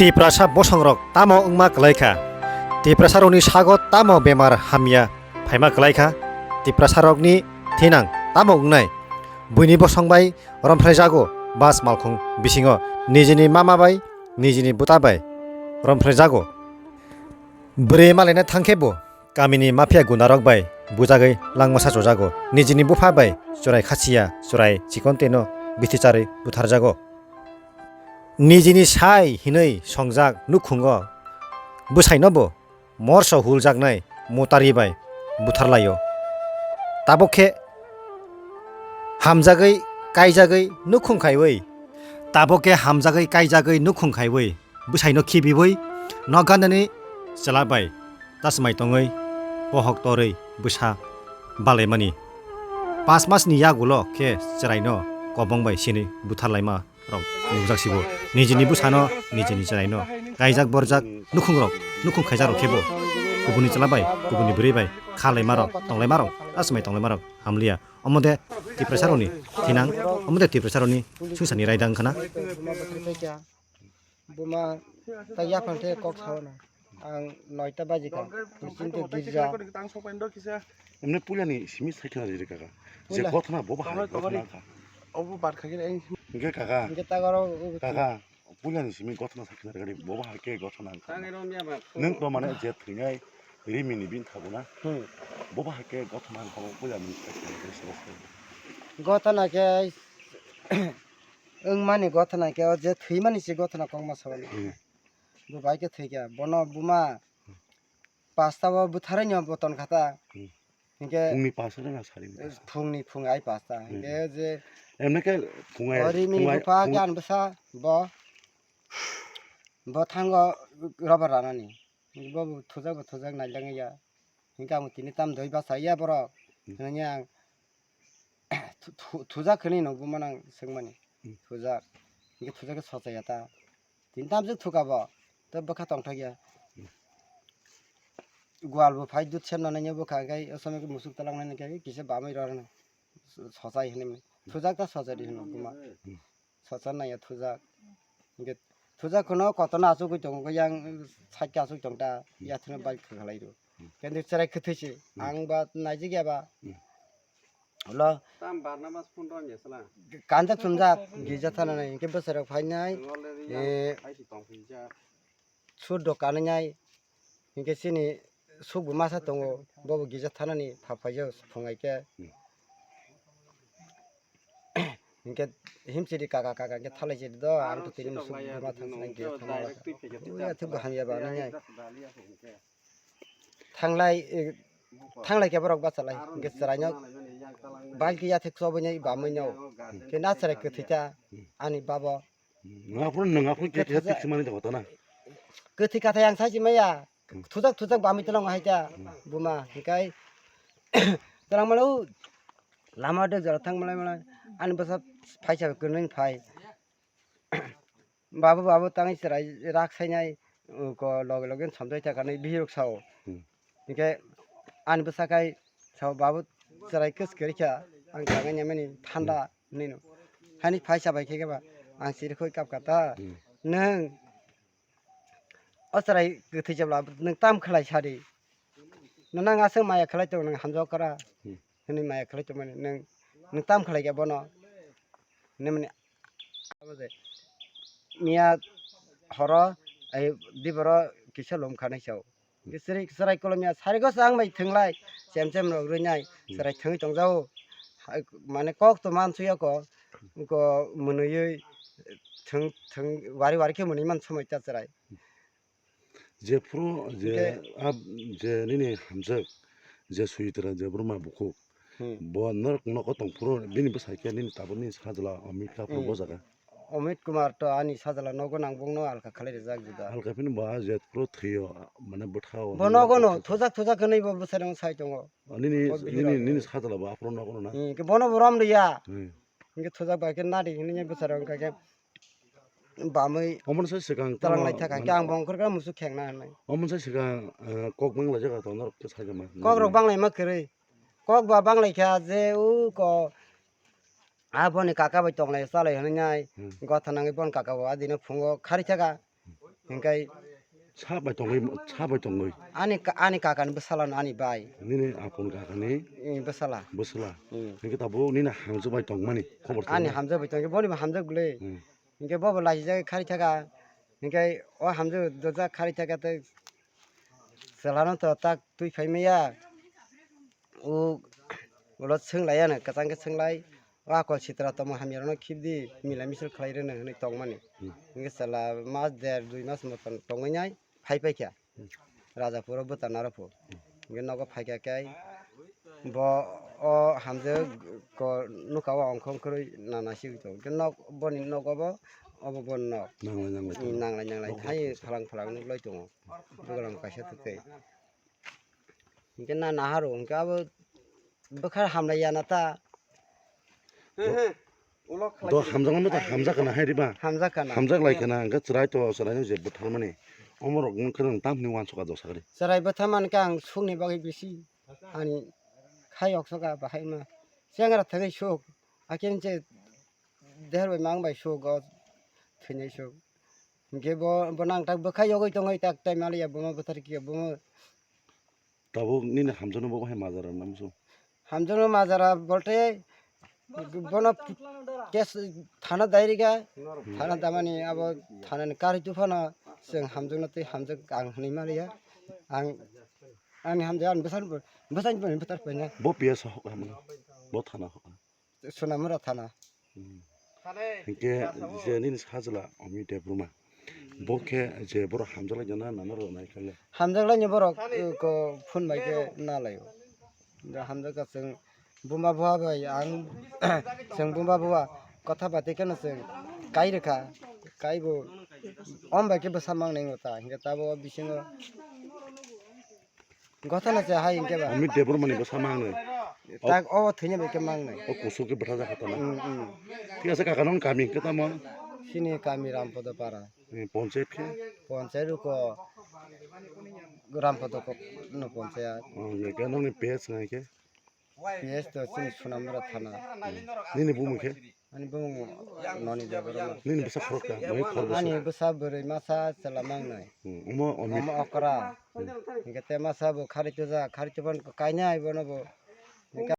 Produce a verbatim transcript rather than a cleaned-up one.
Tiprasa bosongrok tamo wngma kwlai kha? Tiprasarokni sago tamo bemar hamya phaima kwlai kha? Tiprasarokni thinang tamo wngnai? Buini bosong bai romphrai jago, bas malkhung bisingo nijini mama bai, nijini buta bai romphrai jago. Bwrwi malaina thangkhe bo kamini mafia gundarok bai bujagwi langmasa chujago. Nijini bupha bai chwrai khasiya, chwrai chikon teno bithi charwi butharjago. Nijini sai hinwi songjak nukhungo bwsaino bo morso huljaknai motari bai butharlaio. Tabok khe hamjagwi kaijagwi nukhung khaiwi, tabok khe hamjagwi kaijagwi nukhung khaiwi bwsaino khibiwi nok gandani chwla bai tasmai tongwi pohok torwi bwsa balaimani. Pas masni yagulo khe chwraino kobong bai sini butharlaima rok nukjak sibo. Nijini bwsano, nijini chwraino kaijak borjak nukhung rok, nukhung khaijak rok khe bo kubuni chwla bai, kubuni bwrwi bai kha laima rok, tong laima rok, asmai tong laima rok hamliya. Omo de Tiprasa rokni thinang, omo de Tiprasa rokni sungsani raidang khana. Buma ta yaphang the kok sao na. Ang noita baji ka. Nisin te girja. Emne puila ni simi sai khna riri kaka. Je puila. Gothona bo bahai, gothona kha. Obo bar kha khe. Hingke kaka. Hingke ta goro. Kaka, puila ni simi gothona sai khna riri bo bahai ke gothona kha. Nwng to mane je thwinai rimini bin thago na. Hmm. Bo bahai ke gothona kha, puila ni sai khna riri. Gothona khe wngmani gothona khe o je thwimani se gothona kokma sao. Hmm. Bo bai khe thwikha, bono buma pasta o bwtharwi no bo tonkha ta. Hmm. Hinkhe phungni pasta no sari. Phungni phung ai pasta. Hmm. Hinkhe je emne khe phung ai, o rimini phung ai, bupha phung khe ani bwsa bo, bo thango rubber ranani. Bo bo thujak bo thujak nailangya. Hinkhe ang tini tam doi bachaya borok. Hmm. Hinwi ang thu-, thu-, thujak hinwi no buma nang swngmani. Hmm. Thujak. Hinkhe thujak khe sochaya ta. Tini tam jwk thuka bo. Tei bwkha tongthokya. Hmm. Gwal bo phai dud semna nangya bwkha, hinkhe o somoi khe musuk twlangna nangkhe kisa bamwi rw rwna. Sochai hinwi. Hmm. Thujak ta sochai di hino buma. Hmm. Sochar naiya thujak. Hinkhe thujak kheno kotorno achugwi tongo, yang sakhe achugwi tongta, yathwino bike khwkhalai rw. Kendo chwrai kwthwi se, ang ba naijik ya ba. Ulo. Tam barna mas phone rw ya sala. Kanja chumjak, gija thananai, hinkhe bwsarok phainai, eh, suddo kanai nai, hinkhe chini sukbo masa tongo, bobo gija thanani pha phaijak phungai khe. Hmm. Hinkhe himchiri kaka kaka hinkhe thalai chiri do, ang to tini musuk buma thang sinai gate thangma. Uya thik bo hamya ba nang ai. Thanglai, eh, thanglai khe borok bachalai hinkhe chwraino balki yathek chobwi nai bamwi no. Hinkhe na chwrai kwthwi ta ani babo. Nang aphuru, nang aphuru khe khe thik simani da hotana. Kwthwi kathai ang sai simaya. Hmm. Thujak thujak bamwi tolong hai ta. Hmm. Buma hinkhe tolong malo. Lama de jora thang malai malai. Ani bwsa phaisa kwnwi phai. Babu, babu, tangwi chwrai rak sainai, uh, ko loge loge somjai ta kanwi bihirok sao. Hmm. Hinkhe ani bwsa khai sao, "Babu, chwrai kwchwk kwrwi kha, ang tangwi naimani thanda," Hmm. hinwi no. Hani phaisa bai khe khe ba, ang siri khoi kap kata. Hmm. Nwng o chwrai kwthwi jabla nwng tam khlai sadi. Nang aswk maya khlai tong, nang hamjao kara. Hmm. Hwnwi maya khlai tongmani, nang, nang tam khlai kha bono? Hwnwi mani, abo je miya horo, ai, diboro kisa lom khanai sao. Hmm. Chwrai, chwrai kolomya sarigo chang bai thwnglai, chem chem rok rwnai, Hmm. chwrai thwngwi tongjao. Hai, mane kok to mansuya ko, ko mwnwiwi thwng, thwng, wari wari khe mwnwi man somoi ta chwrai. Jephuru je Hwnkhe a je nini hamjak, je Suitra, je Burma bukhuk, Hmm. bo norok nogo tongphuru bini bwsai khe nini tabukni sajla Amit kha phuru Hmm. bo jaga. Amit Kumar to ani sajla nogo nang bongno alka khalai rijak juda. Alka phini bo a jephuru thwio, mane bwthao, Bo nogo no thujak thujak hwnwi bo bwsarang sai tongo. Nini, Bo nini, bihirok. nini sajla bo aphuru nogo no na? Hmm, khe bono bo rom riya. Hmm. Hinkhe thujak bai khe nadi hinwi bwsarang kha khe. Bamwi Omono sai swkang tamo talanglaithaka, mane khe ang bo ongkhorkha musuk khengna hinwi. Omono sai swkang, eh, kok banglaijak tong norok khe sajama. Kokrok banglaima kwrwi. Kok ba banglaikha je u ko aboni kaka bai tonglai chalai hinwi nai. Hmm. Gotha nangwi bon kaka bo adino phungo kharithaka. Hingkai sa bai tongwi, sa bai tongwi. Ani ka-, ani kakani bwsala no ani bai. Nini apun kakani Eh, bwsala. Bwsala. Hmm. Hingke tabuk nini hamjwk bai tongmani khobor Ani tongmani. Hamjwk bai tongkhe boni bo hamjwk gule. Hmm. Hingke bobo laijak khari thaka. Hingke o hamjwk dojak khari thaka tei chwla no to tak twi phai maya. O ulo swnglai ano kwchang khe swnglai. O akol sitra tongma hamya rok no khibdi mila misil khlai rwno hinwi tongmani. Hmm. Hingke chwla mas der dui mas motom tongwi nai phai paikha. Hmm. Rajapuro bwta naro pho. Hmm. Hingke nogo phaikha khe bo o hamjwk ko nukha o ongkhong khorwi nana sigwi tongo. Hingke nok boni nogo bo obo boni nok. Nanglai nanglai Hmm, tongo. Nanglai nanglai Nok hai hai phalang phalang nuklai tongo. Bugrang kaisa twtwi. Hingke na naharo hingke abo bwkha hamlai ya na ta. Do hamjakma no ta hamjak kana hai riba. Hamjak kana. Hamjak lai kana hingke chwrai to chwrai no je bwtharmani. Omorok wngkhe nwng tamni uansukha dosa gari. Chwrai bwtharmani khe ang sukni bagwi bisi ani khai oksoka bahai ma. Chengra thangwi suk. Akin che der bai mang bai suk o thwinai suk. Hingke bo, bo nang tak bwkha yogwi tongwi tak tai maliya bomo bwthar kiya bomo. Tabuk nini hamjakno bo hai majra namso. Hamjakno majra bolte bono kes thana dairiga. Hmm. Thana damani abo thanani kari tuphano chwng hamjakno tei hamjak ang hwnwi maliya. Ang ani hamjak ani bwsan bwsan bwthar paina. Bo P S hok hamno. Bo thana hok. Sonamura thana. Hmm. Hingke je nini sajla Amit Debbarma. Bo khe je borok hamjaklai jana nana rw nai khaile. Hamjaklai ni borok, eh, ko phone bai khe nalai o. Da hamjakha chwng buma bua bai ang chwng buma bua kotha bati khe no chwng kai rwkha. Kai bo om bai khe bwsa mang nai ta hingke tabo bisingo Gothana se hai hingke ba. Amit Debbarmani bwsa mangnai. Tak o thwina bai khe mangnai. O kusuk khe bwtha jakha tana. Mm, mm. Thik ase kaka nong kami hingke tamo? Sini kami Rampodo para. Eh, ponchayat khe? Ponchayat ruko Rampodo ko no ponchayat. Oh, ye khe nongni P S ngai khe? P S to sini Sonamura thana. Nini bumung khe? Ani bumung Noni Debbarma. Nini bwsa khoroksa, nini khoroksa. Ani bwsa bwrwi masa chwla mangnai. Hmm, omo Amit. Omo okra. Hmm. Hingke te masa bo khari tuja, khari tuban kainai bono bo.